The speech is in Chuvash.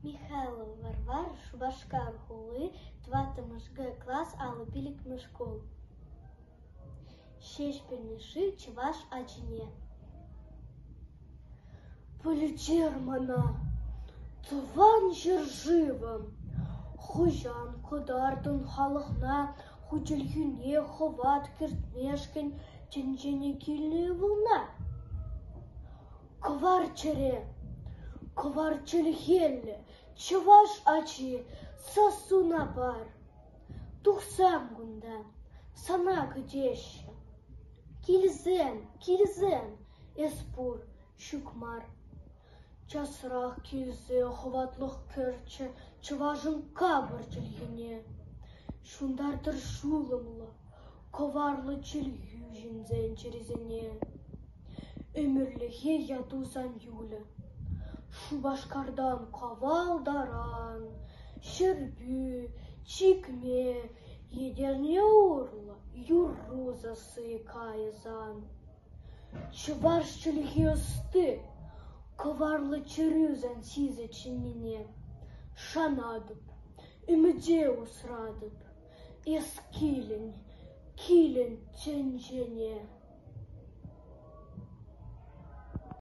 Михайлова Варвара, Шупашкар хули, тӑваттӑмӗш Г класс, 55-мӗш шкул. Ҫеҫпӗл Мишши чӑваш ачине. Пӗлтер мана, Тӑван ҫӗршывӑм, хӑҫан кӑтартӑн халӑхна ху чӗлхӳне хӑват кӗртмешкӗн тӗнчене килнӗ ывӑлна? Кӑвар чӗре, кӑвар чӗлхеллӗ чӑваш ачи сассуна пар. Тухсам кунта, сана кӗтеҫҫӗ. Килсем, килсем, эс пур, ҫук мар. Часрах килсе хӑватлӑх кӗртчӗ чӑвашӑн капӑр чӗлхине. Ҫунтартӑр ҫулӑмлӑ, кӑварлӑ чӗлхӳ ҫынсен чӗрисене. Ӗмӗрлӗхе яту сан юлӗ. Шупашкартан Кавал таран, Ҫӗрпӳ, Чикме, Етӗрне урлӑ юрру сасси кайӗ сан. Чӑваш чӗлхи ӑсти, кӑварлӑ чӗрӳ сан сисӗ чӗннине. Шанатӑп, ӗмӗте усратӑп, эс килӗн, килӗн тӗнчене.